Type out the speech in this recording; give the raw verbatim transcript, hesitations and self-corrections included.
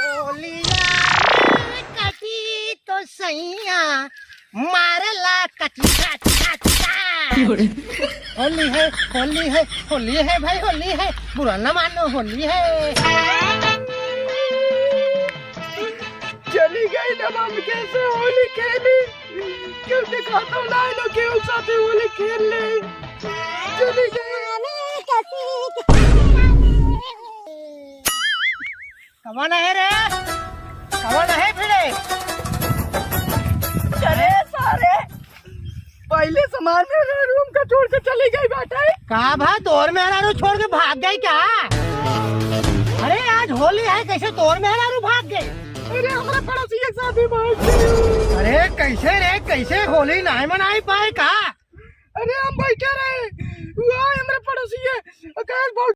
होलिया में कटी तो सैया मारेला कटी, कटी, कटी, कटी। होली है, होली है, होली है भाई, होली है, बुरा न मानो, होली है। चली गई ना, हम कैसे होली खेली? क्यों दिखाता हूँ, ना लो, क्यों साथे होली खेल ले? चली गई। कवन है रे? कवन है भिड़े? अरे सारे, पहिले समान में रूम का छोड़ के चली गई बाटे। का भा, तोर मेहरारू छोड़ के भाग गई का? अरे आज होली है, कैसे तोर मेहरारू भाग गई? अरे हमारे पड़ोसी के साथ ही भाग गई। अरे कैसे रे, कैसे होली नाहीं मनाई पाए का? अरे हम बैठे रहे, वो आए हमारे पड़ोसी है, कहे बहुत